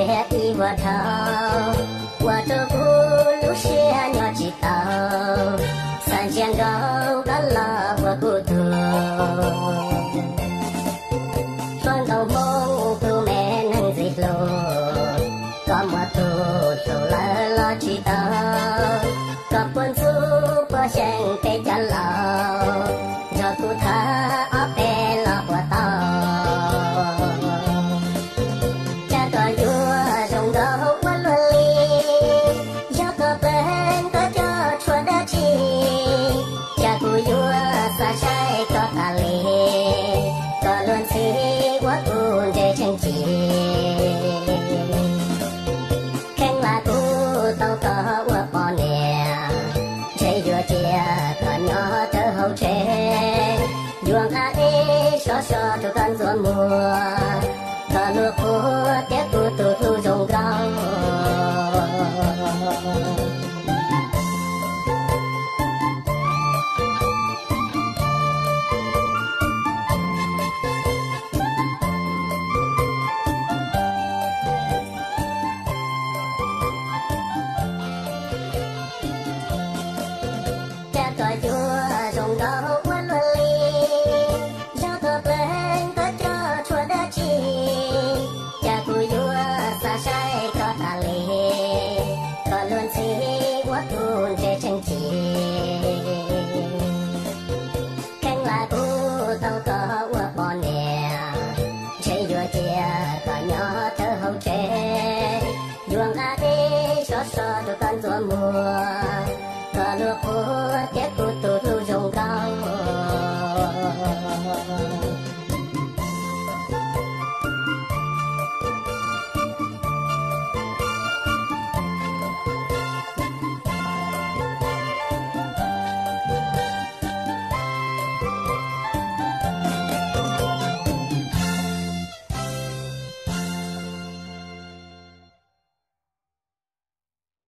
Tiag ib vuag dhau, ua rau kuv lub siab nyob tsis tau, xav ntsia nkaus koj los ua kuv tug. Suav nkauj Hmoob tus me neeg ntxim hlub, koj muaj tus hlub lawm los tsis tau, koj puas ntxub puas xyeem peb cov laus.